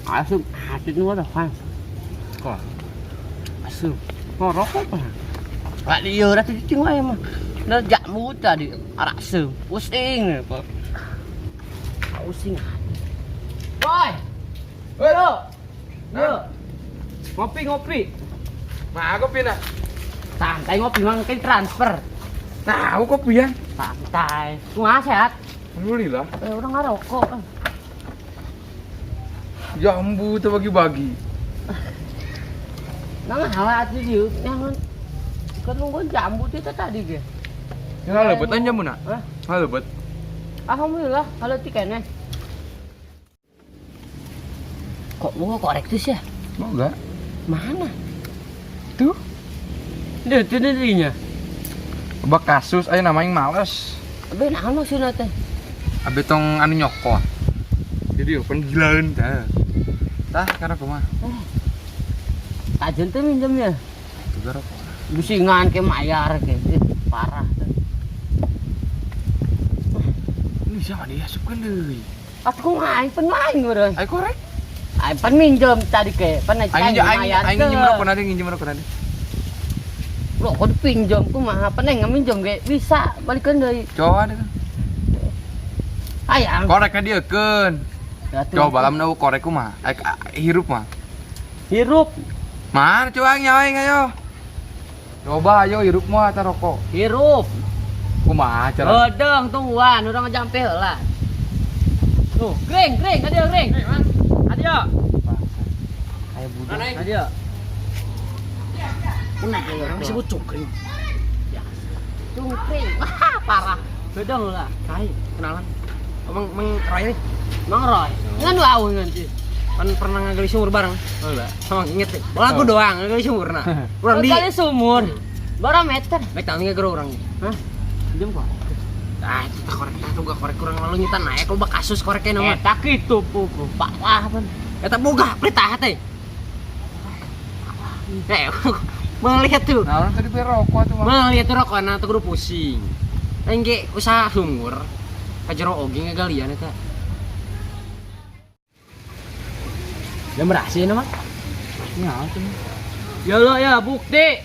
Asup hati nu ada kan. Kok? Asup. Ngerokok apa? Pak dia dah cicing wae mah. Dah jamu tadi arak se. Pusing kok. Pusing. Boy. Yo. Yo. Ngopi ngopi. Nah, aku pindah. Santai ngopi mang ke transfer. Nah, aku kopi ya. Santai. Kumaha sehat? Alhamdulillah. Eh orang ngarokok. Jambu tuh bagi-bagi. Nang hawa atuh dieu nyangan. Kan nunggu jambu itu tadi ge. Ya lebetan jambu nak? Hah? Lebet. Alhamdulillah kalau tiketnya. Kok mau korek tuh sih? Mau enggak? Mana? Tuh. Dia tuh dirinya. Bak kasus ayo namanya males. Abe naon maksudna teh? Abe tong anu nyokot. Jadi yo penggilaan dah. Tah karena kumaha? Tajen teh minjem ya. Juga rokok. Bisingan ke mayar ke. Parah tuh. Ini siapa dia asupkeun deui. Atuh kumaha aing pen main urang. Ayo korek. Aing pen minjem tadi ke, pen Aing aing aing nginjem rokok nanti nginjem rokok nanti. Loh, kok dipinjam kumaha pen aing minjem ge bisa balikeun deui. Coba deh. Hayang. Koreknya dieukeun. Coba lamun eueuh korek kumaha? Aing hirup mah. Hirup. Mana coba aing nyawa aing ayo. Coba ayo hirup mah eta rokok. Hirup. Kumaha cara? Hedeng tungguan urang jampe heula. Tuh, gring gring adio gring. Adio. Ayo budak. Adio. Unak ya Orang disebut cukring. Cungkring. Wah, parah. Bedong lah. Hai, kenalan. Emang Mang Roy nih. Mang Roy. Ngan wau nanti. Kan pernah ngagali sumur bareng. Oh lah. Sama inget deh. Bola aku doang ngagali sumur nah. Urang di Kali sumur. Berapa meter? Baik tahun ngegero urang. Hah? Jam kok. Ah, itu tak korek itu gak korek kurang lalu nyita naik loba kasus koreknya nama. Eta kitu pupu. Parah pan. Eta boga perintah teh. Eh, melihat tuh. Nah, orang tadi beli rokok tuh, Bang. Melihat tuh rokok tuh kudu pusing. Aing ge usaha sumur. Ka jero oge ngagalian eta. Jam berhasil mah. Ya, tuh. Ya lo ya bukti.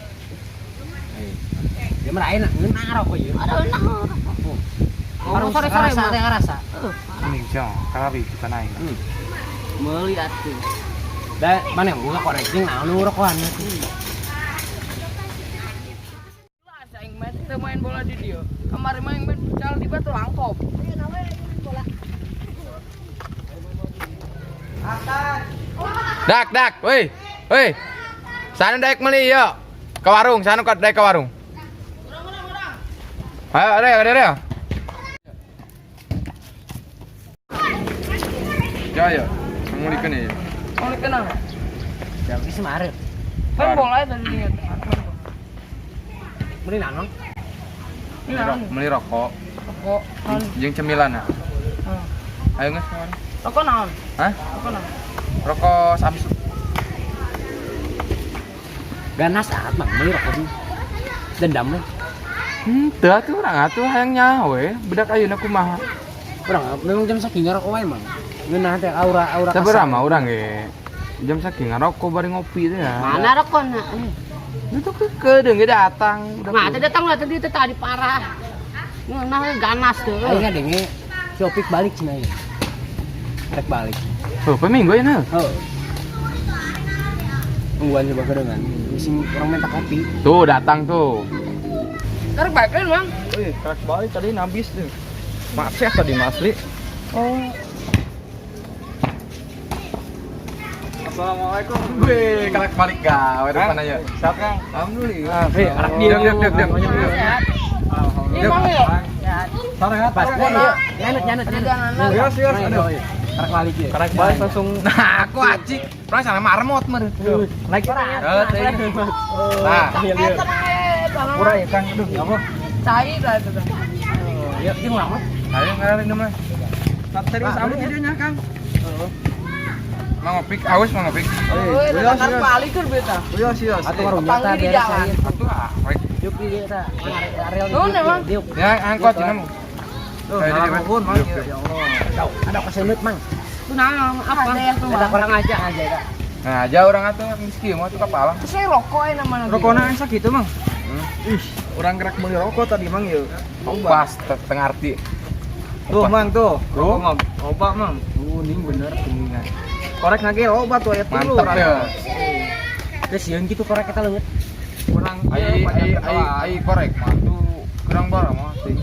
Jam berhasil ngeunah rokok ieu. Ada enak. Harus sore-sore rasa mah. teh ngerasa. Mending cong, kali kita naik. Melihat tuh. Da mana yang buka korek jeung naon nu rokokan. Aing main teu main bola di dieu. Kamari main main futsal di Batu Langkop. Dak, dak, woi. Woi. Sana daek meli yo. Ke warung, sana ke daek ke warung. Ayo, ada, ada, ada. Ya, ya. Ngulikeun ya. Mau kenal. Ya geus mareup. Main bola tadi dieu. Meuli naon? Meli rokok. Rokok. Jeung cemilan nah. Ayo geus ke warung. Rokok naon? Hah? Rokok naon? Rokok Samsu. Ganas amat mah meuli rokok dulu. Dendam we. Teu atuh urang atuh hayang nyaho we. Budak ayeuna kumaha? Urang memang jam sakieu ngarokok wae mah. Ngeunah teh aura-aura Sabar mah urang ge. Jam sakieu ngarokok bari ngopi teh ya. Mana rokokna? Itu kekedeung ge datang. Mah teh datang lah tadi teh tadi parah. Ngeunah ganas tuh. Aing ngadenge si Opik balik cenah ieu. Rek balik. Oh, peminggu ya nah. Heuh. Tungguan coba kedengan. Sing urang minta kopi. Tuh datang tuh. Tarik balik Bang. Wih, kerak balik tadi nabis tuh. Macet tadi Mas Li. Oh. Assalamualaikum. Wih, kerak balik gawe depan aja. Siap, Kang. Alhamdulillah. Hei, anak Diam, diam, diam, diam. Sehat. Ini Mang ya. Sehat. Pas. Nyanut nyanut nyanut. Siap, siap. Aduh. Kerak balik ya. Kerak balik langsung. Nah, aku acik. Orang sana marmot mer. Naik Eh, teh. Nah, Kurang ya, Kang. Aduh, apa? Cai lah itu. Yuk, jeung lama. Ayo ngarin mah. Serius amat jadinya, Kang. Mang Opik, aus Mang Opik. Oh, tarik balik keur beta. Atuh warung nyata Panggil di beres jalan. aja. Atuh ah, rek. Yuk ieu eta. Areal Nuhun, emang. Diuk. Ya, angkot cenah. Tuh, Ayo, nuhun, Mang. Yuk, yuk. Ya Allah. Ada keseunut, Mang. Tuh naon apa? Ada kurang aja aja eta. Nah, aja orang atuh miskin mah tuh kapal. Terus saya rokok ya namanya. Rokona asa kitu, Mang. Hmm. Ih, urang gerak meuli rokok tadi, Mang yeuh. Pas tengah arti. Tuh, Mang tuh. Tuh. Rokok mah loba, Mang. Kuning bener kuningan. Korek nage loba tuh aya tilu. Mantap ya. Terus sieun kitu korek eta leungeut. Urang Ai ai ai ai korek mah tuh kurang bara mah ting.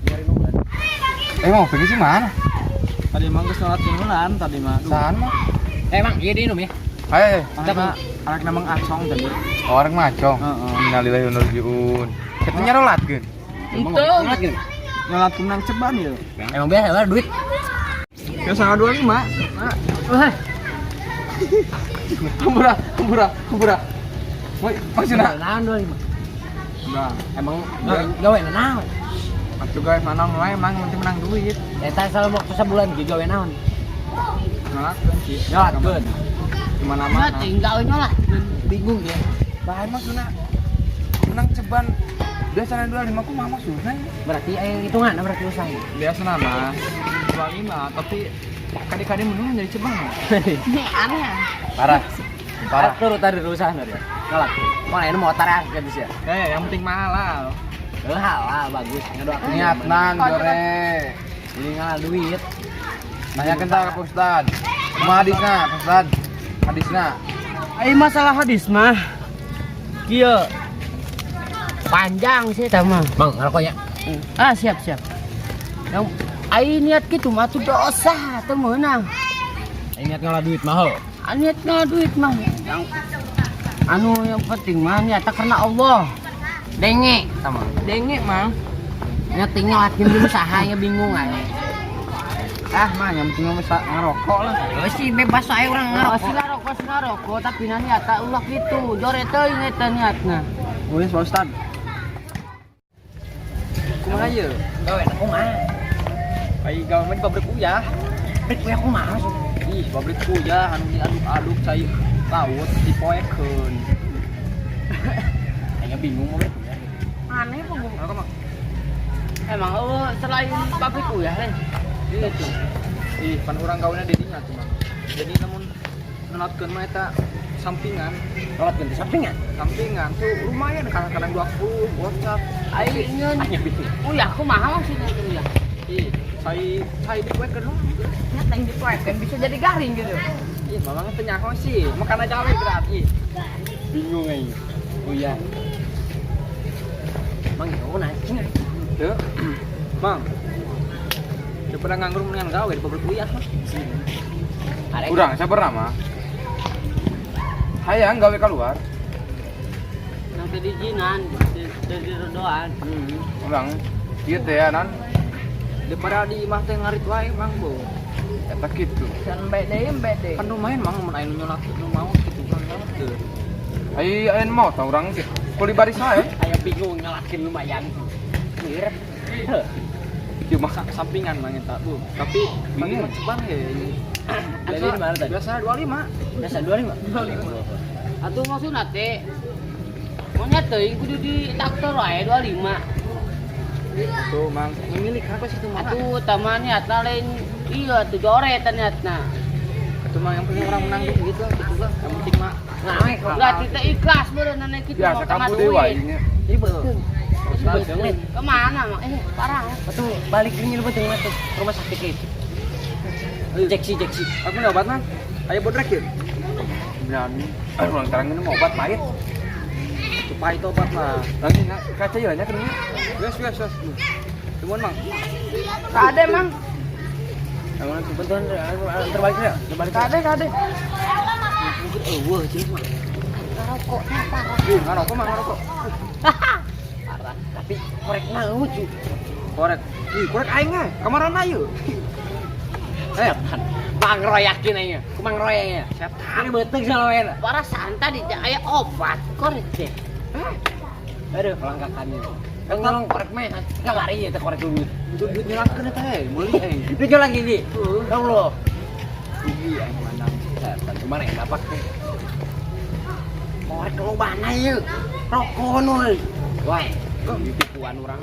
Nyari nu. Eh mau pergi sih mana? Tadi mang geus sholat sununan tadi mah. Duh. Sahan mah? Eh, Mang, ieu diinum ya. Ayo, ayo. Anak anak namang acong tadi. Orang macong. Heeh. Innalillahi wa inna ilaihi rajiun. Katanya rolat geun. Emang Itu. nyolat geun. Nyolat menang ceban ya. Emang biasa lah duit. Ya sama 25. Nah, Wah, Kumbura, kumbura, kumbura. Woi, maksudna Naon 25? Bang, Emang gawe naon? atuh gawe menang wae mang penting menang duit. Eta selama waktu sebulan ge gawe naon? Nyolatkeun sih. Nyolatkeun. Di mana-mana. tinggal lah. Bingung ya. bahan maksudna menang ceban biasanya 25 kumaha maksudna? Berarti aya hitungan berarti usaha. Biasa nama 25 tapi kadi-kadi menang jadi ceban. Aneh ya. Parah. Parah. Turut tadi usaha ya. Nolak. Mana ini motor ya gitu ya. Eh, yang penting mahal. Eh, halal bagus. Ngedoakeun. Niat nang jore. Jadi ngalah duit. Tanyakeun tah ka Ustad. Kumaha hadisna, Pak Ustad? Hadisna. Ai masalah hadis mah. Kieu. Panjang sih eta mah. Bang, ngerokok ya. Ah, siap, siap. Yang ai niat kitu mah tuh dosa teu meunang. Ini niat ngalah duit mah. Ho. Ah, niat ngalah duit mah. Yang anu yang penting mah niatnya karena Allah. Denge sama. Denge, Mang. Niat tinggal latihan dulu usaha ya bingung aja. Ah, mah yang penting mah bisa ngerokok lah. Oh sih bebas aja orang Rokok ngerokok. sih rokok sih rokok tapi na niatna ulah kitu. Jore teuing eta niatna. Wis, Pak Ustad. Kumaha ye? Gawe aku mah. Ai gawe mah di pabrik uyah. Pabrik kue aku mah. Ih, pabrik uyah anu diaduk-aduk cai laut dipoekeun. Kayaknya bingung mau ya. Aneh apa gua? Ngerokok, Mang? Emang oh, selain pabrik uyah lain. Gitu. Ih, pan urang gawena di dinya tuh, Mang. Jadi namun ngelatkeun mah eta sampingan, Sholat ganti sampingan. sampingan tuh lumayan kadang-kadang 20 gocap. Ai nyeun Hanya bingung. uyah kumaha maksudnya itu uyah? Ih, cai cai dipoekeun lah. Nyata yang dipoekeun bisa jadi garing gitu. Ih, mamang teu nyaho sih, makan aja we gerak ih. Bingung aja. Oh iya. Mang ya oh anjing. Teu. Mang. Daripada nganggur mendingan gawe di pabrik uyah mah. Arek. Urang sabar mah. Hayang gawe keluar. Nang tadi jinan, dari rodoan. Hmm. Urang ieu teh ya non Daripada di imah teh ngarit wae, Mang, Bu. eta kitu. Dan baik deh, baik deh. Kan lumayan Mang mun aya nu nyolak nu mau gitu kan nyolak Ai aya nu mau tah urang ge. Kuli baris wae. Kayak bingung nyalakin lumayan. Mir. Ieu mah Sampingan Mang eta tuh. Tapi tadi Bingung. mah ceban he. Dari di mana tadi? Biasa 25. Biasa 25. 25. Atuh maksudna teh maunya teuing kudu di traktor wae 25. Tuh, Mang, memilih apa sih tuh, Mang? Atuh tama niatna lain iya tuh jore eta niatna. Itu mah yang penting orang menang duit lah gitu lah. Yang penting mah Nah, we kok. Berarti teh ikhlas beureun ane kitu biasa mah karena kamu dewa duit. ini. Ini betul. Betul. Kemana mang? Eh parah. Betul, balik ini betul masuk rumah sakit itu. Jeksi, jeksi. aku nggak obat, Mang. Ayo bodrek ya. Berani. Aduh, urang terangin mah obat pahit. Itu pahit obat mah. Lagi kaca ya nya keun. Wes, wes, wes. Tungguan, Mang. Kade, Mang. Emang bantuan terbalik ya? Terbalik. Kade, kade. Mungkin eueuh jeung mah. Rokoknya parah. Ih, ngarokok, Mang, ngarokok. Parah. Tapi korek mah lucu. Korek. Ih, korek aing ah. Kamaran ayo. Eh, Mang royakin aja. Kumang royaknya. Setan. Ini beteng salah we. Parah santai di aya obat korek teh. Aduh, kelangkakannya. Kan ngomong korek mah enggak lari ya teh korek dulu. Itu duit nyelakkeun eta eh, meuli eh. Duit lagi ini. Tahu lo. Rugi aing menang. Setan cuman yang dapat teh. Korek lobana ieu. Rokok nul. Wah, ditipuan orang.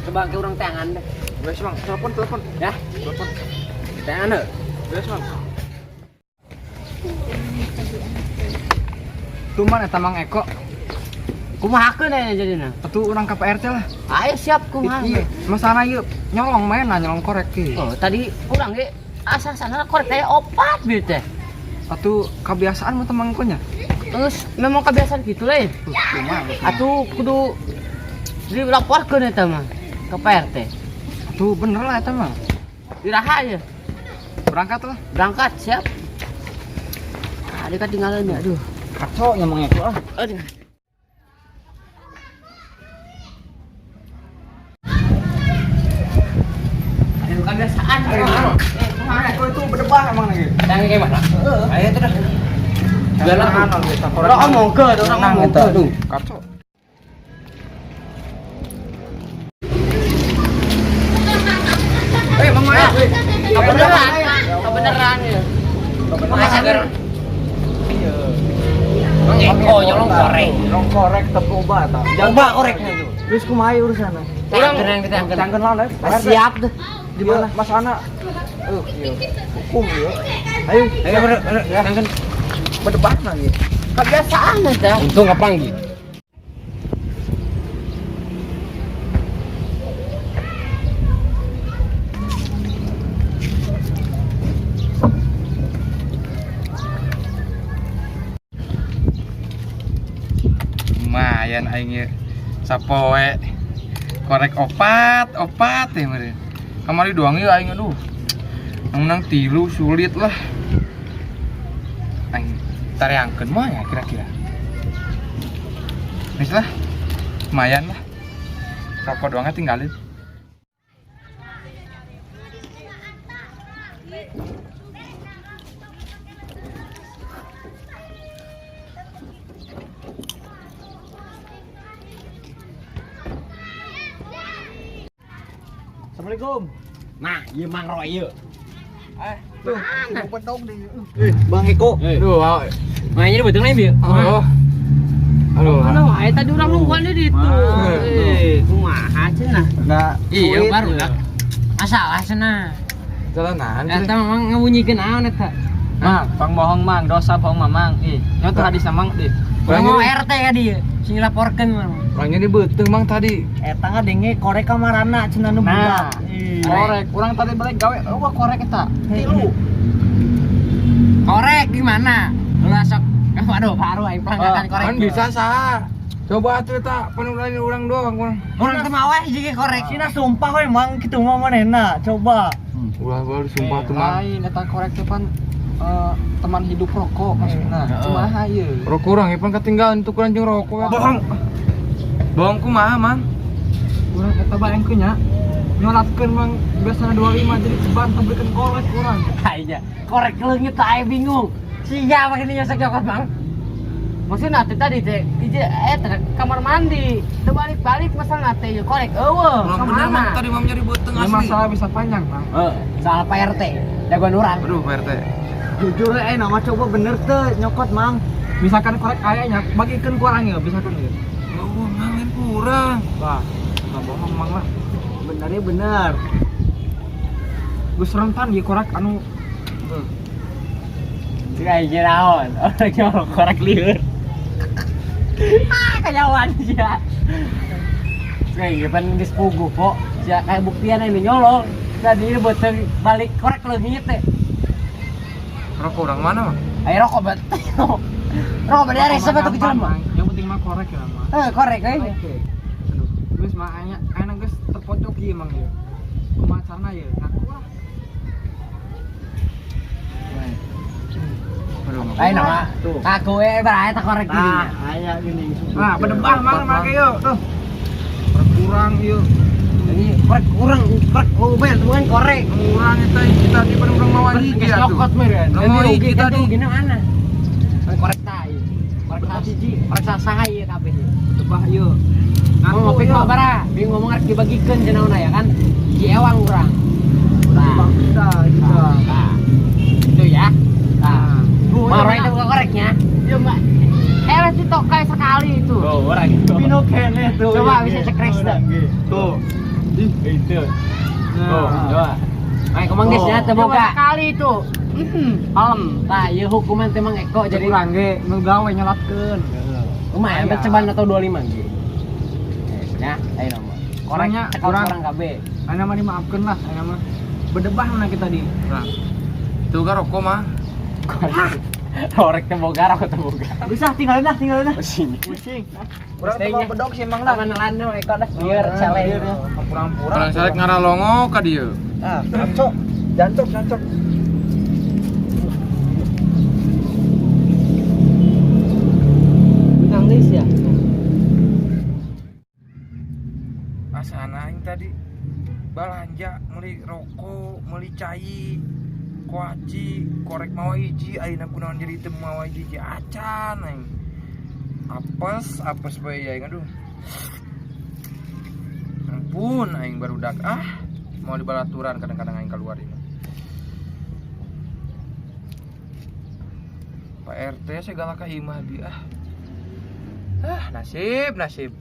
Coba ke urang tangan deh. Wes, Mang, telepon, telepon. Ya, Telepon. tangan heuh. Wes, Mang. Tuh man eta Mang Eko. Kumahakeun aya jadina? Atuh urang ka Pak RT lah. Ayo siap kumaha. Iya, masalah ieu nyolong main lah, nyolong korek ki. Oh, tadi urang ge asa sana korek teh opat bieu teh. Atuh kebiasaan mah teman nya. Terus memang kebiasaan gitu lain. Tuh, kumaha. Atuh kudu dilaporkeun eta mah ke Pak RT. Tuh bener lah eta mah. Iraha ya. Berangkat lah. Berangkat siap. Tadi kan tinggalan ya, aduh. Kacau nya Mang Eko ah. Aduh. Aduh, kebiasaan. Mang Eko itu berdebah emang lagi. Tangan kayak mana? Ayo tuh dah. Biar lah. Orang ngomongkeun, orang ngomongkeun. Aduh, kacau. Eh, Mang Maya. Kebeneran, kebeneran ya. Kebeneran. Mang Eko nyolong korek. Nyolong korek teu obat ta. Coba koreknya tuh. Terus kumaha urusanna? Urang kita Cangkeun lah, Les. Siap tuh. Di mana? Mas Ana. Iya. Hukum ya. Ayo, Ayo bener, bener, cangkeun. berdebat lagi. Kebiasaan eta. Untung kapanggih. Lumayan aing ye. Sapoe korek opat, opat ya meureun. Kamari doang ieu aing aduh. Menang tilu sulit lah. Aing tareangkeun mah ya kira-kira. Geus lah. Lumayan lah. Rokok doangnya tinggalin. Assalamualaikum. Nah, ieu Mang Roy ieu. Tuh, bedong di. Bang Eko. Aduh, wow. Nah, ini betul nih, Bi. Oh. Aduh. Mana wae tadi urang nungguan di ditu. Eh, kumaha cenah? Enggak. Iya, baru lah. Masalah cenah. Jalanan. Eta memang ngebunyikan naon eta? Mang, pang bohong Mang, dosa bohong Mamang. Ih, nyoto hadis Mang deh. Urang mau RT ka dieu, sing laporkeun mah. Orangnya ini beuteung Mang tadi. Eta ngadenge korek kamarana cenah nu Nah, budak. korek. Urang tadi balik gawe, eueuh korek eta. Tilu. Korek gimana? Lu sok waduh, baru aing pelanggaran korek. Kan bisa sah. Coba atuh eta penurunan urang doang urang. Urang teu mawa hiji ge korek. Cina sumpah we Mang kitu mah manehna, coba. Ulah baru sumpah tuh Mang. Lain eta korek teh pan teman hidup rokok maksudna. Kumaha ieu? Rokok urang ieu pan ketinggalan tukeran jeung rokok. Bohong. Bohong kumaha Mang? Urang eta bayangkeun nya. Nyolatkeun Mang biasana 25 jadi ceban tebelkeun korek urang. Kayaknya korek leungit aing bingung. Siapa ini nyosok nyokot, Bang? Maksudna teh tadi teh hiji eta kamar mandi. Teu balik-balik masalah teh ieu korek eueuh. Urang bener Mang tadi Mang nyari beuteung Ini asli. masalah bisa panjang, Mang. Heeh, soal Pak RT, jagoan urang. Aduh Pak RT. Jujur eh nama coba bener teu nyokot Mang. Misalkan korek aya nya, bagikeun ku urang ieu, misalkan ieu. Oh, Mang lain kurang. Wah, nggak bohong Mang lah. Benernya bener. Geus rentan ieu korek anu Kayak naon, orang nyolong korek lieur. Ah, kejauhan sia. Kayak pan geus puguh kok. Sia kayak buktian ini nyolong. Tadi ini beuteung balik korek leungit teh. Rokok urang mana Mang? Ayo rokok bet. Rokok beres sama tuh Gampang, jelema. Mang. Yang penting mah korek ya, Mang. Eh, korek euy. Oke. Aduh, geus mah aya aya geus terpojok ieu Mang ieu. Kumaha carana ieu? Ngaku lah. Aduh, Mang. Ayo nama. Aku we barae tak korek gini. Nah, aya gini. Nah, bedebah Mang make ieu tuh. Korek kurang ieu. Ini korek kurang, korek lumayan bukan korek. Urang eta hiji tadi pan urang mawa hiji Geus atuh. nyokot meureun. Urang mawa hiji tadi. Gini mana? Kan korek tai. Korek sahiji, korek saha ieu kabeh. Bedebah ieu. Ngaku Ngaku mah ieu. bara, bingung ngomong arek dibagikeun cenah ya kan. Ki ewang urang. Nah, Bisa, bisa. nah. Itu ya. Nah. Tuh, Marah itu bukan koreknya. Iya, Mbak. Si tokai sekali itu. Oh, orang itu. Pino kene tuh. Coba bisa cekres dah. Tuh. Itu. Oh, coba. Ayo komang geus nya teu Coba boga. sekali itu. Palem. Tah, ieu hukuman teh Mang Eko Jadi jadi urang ge nu gawe nyolatkeun. lumayan teh ceban atau 25 ge. Nya, ayo nomor. Korek Orangnya cekal kurang. kurang KB. Ayeuna mah dimaafkeun lah, ayeuna mah. Bedebah mana kita di. Nah. Itu kan rokok mah. Korek teh boga, rokok teh boga. Bisa tinggalin lah, tinggalin lah. Pusing. Pusing. Urang teh mau bedog sih emang lah. Taman nelan Mang Eko dah lieur celeng. Pura-pura. Orang salek ngaralongo ka dieu. Ah, jancok. Jancok, jancok. Benang deui sia. Asana aing tadi balanja meuli rokok, meuli cai, kuaci, korek mawa hiji, ayeuna kunaon jadi teu mawa hiji acan aing. Apes, apes bae aing aduh. Ampun aing barudak ah, mau dibalaturan kadang-kadang aing keluar ini. Pak RT segala ka imah bi ah. Ah, nasib, nasib.